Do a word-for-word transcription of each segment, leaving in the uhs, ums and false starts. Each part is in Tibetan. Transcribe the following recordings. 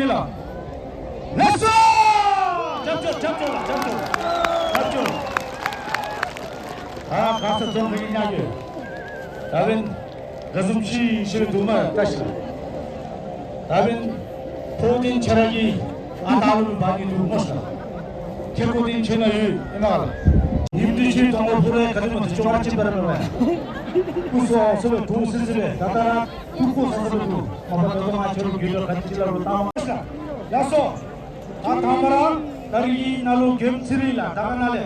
ལ། ལགས་སོ། རྒྱབ་སྐྱོར་རྒྱབ་སྐྱོར་ལ་རྒྱབ་སྐྱོར་རྒྱབ་སྐྱོར། ད་ག་ས་རྫོང་གི་ཉག་གི་ད་བན་ག་ཟུམ་ཤི་ཤི་རེ་དུ་མ་ལྟ་ཞིག་ད་བན་ཕོ་དིན་ཆ་ར་གི་ཨ་ད་ལུ་བ་གི་དུ་མོ་ཤ་ཁེ་ཀོ་དིན་ཆེ་ན་ཡོད་ཨེ་མ་ལ། ཉིམ་དུ་ཤི་དང་པོ་ཕོ་རེ་ག་དུ་མ་དུ་ཅོ་བ་ཅི་པ་ར་མ་བ་ཀུ་སོ་སོ་བེ་དུ་སི་སི་བེ་ད་ད་ར། ཏུ་ཀོ་ས་ས་རུ་ཏུ་མ་པ་ད་དོ་ང་ཆོ་རུ་རྒྱུད་ལ་ག་ཅི་ལ་རུ་ཏང་ལགས་སོ། ད་དང་པ་ར་ད་རི་ཡི་ན་ལོ་གྱོམ་ཚི་རི་ལ་ད་ག་ན་ལེ་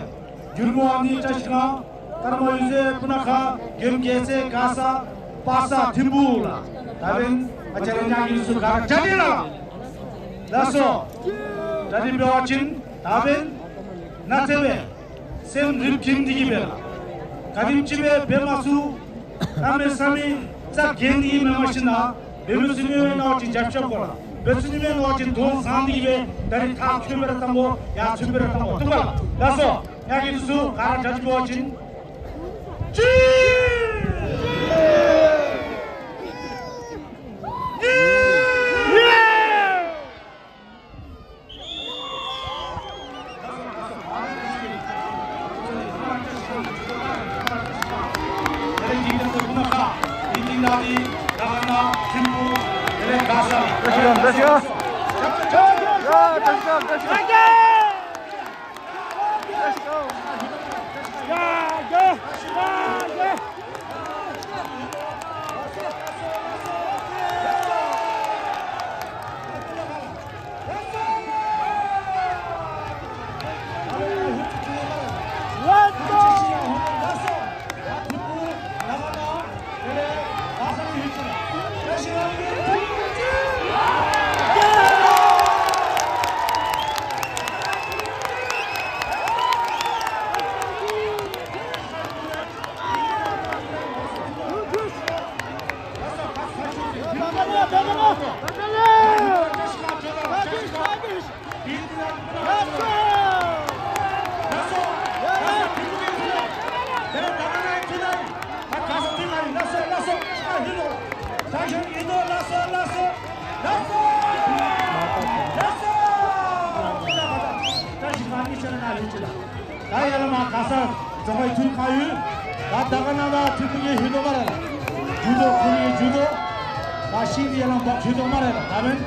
རྒྱུར་མོ་ཨ་ནི་བཀྲ་ཤིས་ཁང་ཀར་མ་ཡུ་ཟེ་ཕུ་ན་ཁ་གྱོམ་རྒྱལ་སྲས་ག་ས་པ་ས་ཐིམ་བུ་ལ་ད་བན་ཨ་ཅར་ཉག་གི་སུ་ག་ར་ཅ་ཏི་ལ་ལགས་སོ། ད་རི་པེ་བ་ཅིན་ད་བན་ན་ཚེ་བས། སེམས་རིམ་གྱིས་འདི་གི་བེ་ལ། ག་དིམ་ཅི་བེ་བེ་མ་སུ། ཨ་མེ་ས་མི་ཙག་གེ་འདི་གི་མེ་མ་ཤི་ན། བེ་མི་སུ་ཉི་མེ་ནོ་ཅི་རྒྱབ་ཤོག་གོ་ལ། བེ་སུ་ཉི་མེ་ནོ་ཅི་དོན་བཟང་འདི་གི་བེ་ད་རི་ཐག་ཆུ་བེ་ར་ཏང་གོ་ཡ་ཆུ་བེ་ར་ཏང་གོ་ཏུ་ག་ལ། ལགས་སོ། ཡ་གི་དུ་སུ་ག་ར་རྒྱབ་ཅི་བོ་ཅིན། ཅི། ད་ཡ་ལ་མ་ག་ས་རྫོང་བའི་ཐུན་ཁ་ཡུལ། ད་ད་ག་ན་ད་ཐུན་གྱི་ཧི་དོ་མ་རེད་ལ། ཇུ་དོ་ཁོ་ནི་ཇུ་དོ། ད་ཤིང་གི་ཡ་ལ་འབག་ཧི་དོ་མ་རེད་ལ། ད་མེན་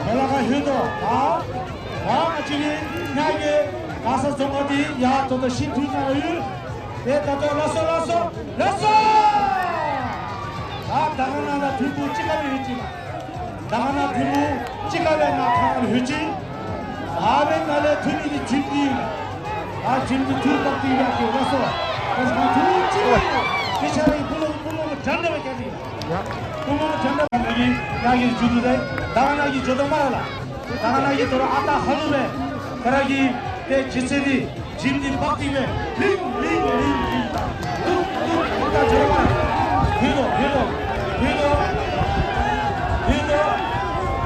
མེ་ལ་ག་ཧི་དོ། ད་ད་ང་ཅི་གི་ཉག་གི་ག་ས་རྫོང་བ་དེ་ཡ་དོ་ད་ཤིང་ཐུན་ཁ་ཡུལ། དེ་ད་དོ་ལ་སོ་ལ་སོ་ལ་སོ། ད་ད་ག་ན་ད་ཐུན་གྱི་ཅི་ག་ལ་ཡུལ་ཅི་ལ། ད་ག་ན་ཐུན་མོང་ཅི་ག་ལས་ང་ཁ་ལ་ཧུ་ཅི། ཨ་མེ་ན་ལས་ཐུན་མོང་གི་ཇིམ་གྱི། ཨ་ཇིམ་གྱི་ཐུན་པག་ཏི་ཡག་གི་ལ་སོ། ཨ་ཐུན་མོང་ཅི་ག་ལས་ཀྱི་ཆ་ར་ཡི་བུ་ལོ་བུ་ལོ་འཇམ་འདྲ་བ་ཀྱ་ཏི། བུ་ལོ་འཇམ་འདྲ་བ་ཀྱ་ཏི་ཡག་གི་ཇུ་དུ་རེ། ད་ག་ན་གི་ཇོ་དོ་མ་ར་ལ། ད་ག་ན་གི་དོ་ར་ཨ་ཏ་ཧ་ལུ་རེ། ཁ་ར་གི་དེ་ཇི་ཚེ་ནི། ཇིམ་འདི་འབག་སྟེ་བས། ལིང་ལིང་ལིང་ལིང་དང་། ལུག་ལུག་ལུག་དང་འབྱོར་བ། ལུས་དོ་ལུས་དོ་ལུས་དོ་ལུས་དོ།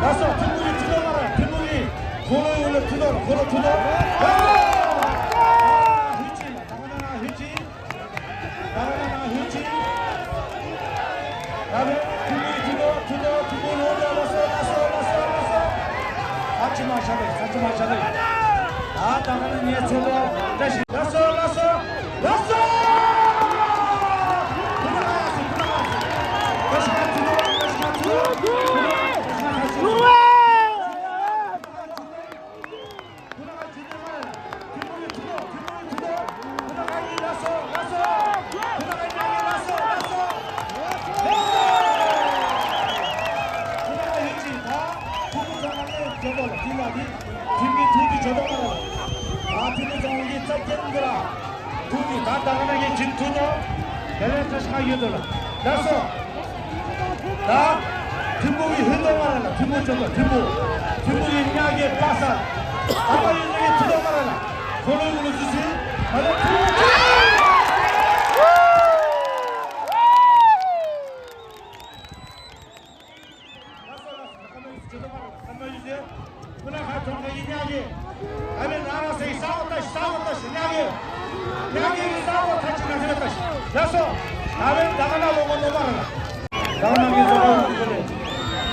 ལ་སོ་ཐུན་མོང་གི་ཐུན་དོ་མ་ར་ཐུན་མོང་གི་འཁོར་ལོ་ཡོད་ལ་ཐུན་དོ་འཁོར་ལོ་ཐུན་དོ། ལ་སོ། ཧུ་ཅི་ལ་ད་ག་ན་ཧུ་ཅི། ད་ག་ན་ཧུ་ཅི། ད་བས་ཐུན་མོང་གི་ཐུན་དོ་ཐུན་དོ་ཐུན་མོང་ལོ་དོ་ལ་སོ་ལ་སོ་ལ་སོ་ལ་སོ། ཨ་ཅི་མ་ཤ་རེ་ས་ཅི་མ་ཤ་རེ། ད་ད་ག་ན་ངས་ཚོ་དོ་བཀྲ་ཤིས། ལགས་སོ་ལགས་སོ་ལགས་སོ། ཁུ་ན་ཧ་སི་ཁུ་ན་ཧ་སི། ཁ་ཤི་ཁ་ཚུ་ཁ་ཤི་ཁ་ཚུ། ཁུ་ན་ཧ་སི་ཁ་ཚུ། ཁུ་ན་ཧ་ཇུ་ཏེ་མ་རེད། ཐུན་མོང་གི་ཐུན་མོང་ཐུན་མོང་གི་ཐུན་མོང་། ཁུ་ན་ཧ་ཡི་ལགས་སོ་ལགས་སོ། ཁུ་ན་ཧ་ཡི་ལགས་སོ་ལགས་སོ། ཁུ་ན་ཧ་ཡི་ཅི་ད། ཐུན་མོང་ཚང་མ་ལས་རྒྱལ་པོ་ལ་དེ་ལ་དེ། ཐུན་གྱི་ཐུན་གྱི་ཇོ་དོ་མ་ར་ལ། ད་ཐུན་མོང་ཚང་མ་གི་རྩ་རྒྱན་འདི་ར། ཐུན་གྱི་ད་ད་ག་ན་གི་ཇིམ་ཐུན་དོ། དེ་ལས་བཀྲ་ཤིས་ཁ་ཡོད་དོ་ལ། ལགས་སོ། ད་ཐུན་མོང་གི་ཧུན་དོ་མ་ར་ལ་ཐུན་མོང་ཇོ་དོ་ཐུན་མོང་། ཐུན་མོང་གི་ཉག་གི་པ་ས། ད་མ་ཡོད་ནི་ཐུན་དོ་མ་ར་ལ། ཁོ་ལོ་ཡུ་ལོ་ཟི་ཟི། མ་ལོ་ཐུན་མོང་། ལགས་སོ་ལགས་སོ། ད་ཁ་མ་ཡུལ་ཇོ་དོ་མ་ར་ལ་ཁ་མ་ཡུལ་ཟེར། ཁོ་ན་ཁ་ཐོང་ཁ་ཡི་ཉག་གི། ཨ་མེ་ན་ར་སེ་ས་འོ་ཏ་ཤི་ས་འོ་ཏ་ཤི་ཉག་གི། ཉག་གི་ས་འོ་ཏ་ཤི་ན་ཟེར་ཏ་ཤི། ལགས་སོ། ད་བས་ད་ག་ན་ལོ་གོ་ནོ་མ་ར་ལ། ད་ག་ན་གི་ཟོ་ག་ཡོང་གི་ལེ།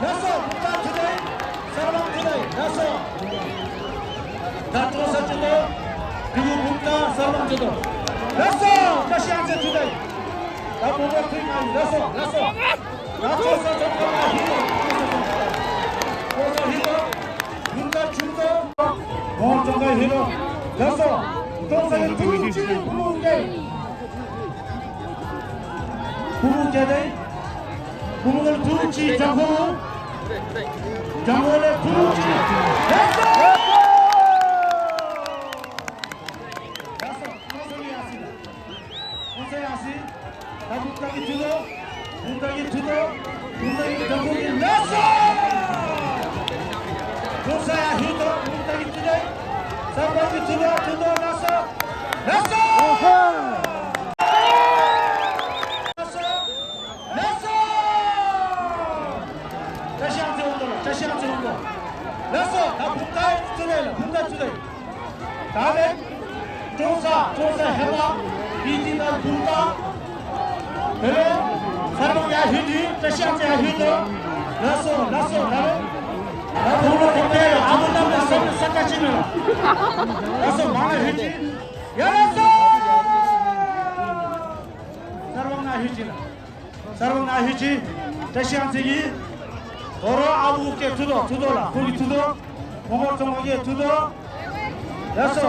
ལགས་སོ། བུམ་ཐང་ཚུད་དེ། ས་ར་བང་ཚུད་དེ། ལགས་སོ། ད་ཀྲོང་གསར་ཚུད་དོ། དེ་གུ་བུམ་ཐང་ས་ར་བང་ཚུད་དོ། ལགས་སོ། བཀྲ་ཤིས་གཡང་རྩེ་ཚུད་དེ། ད་བུམ་ཐང་ཚུད་མ་ཡིན། ལགས་སོ། ལགས་སོ། ད་ཀྲོང་གསར་ཚོགས་ཁང་ལ་ཧི་ལོ། ཀྲོང་གསར་ཧི་ལོ། བུམ་ཐང་ཆུང་དོ། བུམ་ཐང་ཧི་ལོ། ལགས་སོ། ཀྲོང་གསར་ཐུགས་རྗེ་ཆེ། བུ་མོ་སྐྱེ། བུ་མོ་སྐྱེ་དེ། བུ་མོ་ལ་ཐུགས་རྗེ་ཆེ། ལྗང་ཁུ། ལྗང་ཁུ་ལ་ཐུགས་རྗེ་ཆེ། ལགས་སོ། ལགས་སོ། ཁོང་ཚོ་ཡར་སོང་། ཁོང་ཚོ་ཡར་སོང་། ད་བུམ་ཐང་གི་ཚུད་དོ། བུམ་ཐང་གི་ཚུད་དོ། བུམ་ཐང་གི་ལྗང་ཁུ་གི་ལགས་སོ། ཁོང་ཚོ་ཡར་ཧི་དོ། བུམ་ཐང་གི་ཚུད་དོ། ས་ར་བང་གི་ཚུད་དོ། ཚུད་དོ། ལགས་སོ། ལགས་སོ། ལགས་སོ། ལགས་སོ། བཀྲ་ཤིས་གཡང་རྩེ་འོང་དོ། བཀྲ་ཤིས་གཡང་རྩེ་འོང་དོ། ལགས་སོ། ད་བུམ་ཐང་ཚུད་དེ་ལ། བུམ་ཐང་ཚུད་དེ། ད་ལས། ཀྲོང་གསར། ཀྲོང་གསར་ཧེ་མ། པི་ཏི་དང་བུམ་ཐང་། དེ་ལས། ས་ར་བང་ཡར་ཧི་དོ། བཀྲ་ཤིས་གཡང་རྩེ་ཡར་ཧི་དོ། ལགས་སོ། ལགས་སོ། ད་ལས། ད་བུམ་ལོ་ཐོག་དེ་ཨ་མོ་རྣམས་ལ་ས་ས་ཀ་ཅི་མེད་ལ། ལགས་སོ། མང་ལ་ཧི་ཅི། ཡ་ལགས་སོ། ས་ར་བང་ང་ཧི་ཅི་ལ། ས་ར་བང་ང་ཧི་ཅི། བཀྲ་ཤིས་གཡང་རྩེ་གི། དོ་རོ་ཨ་བུ་སྐྱེ་ཚུད་དོ། ཚུད་དོ་ལ། ཁོ་གི་ཚུད་དོ། ཁོ་མོ་ཚོང་པ་སྐྱེ་ཚུད་དོ། ལགས་སོ།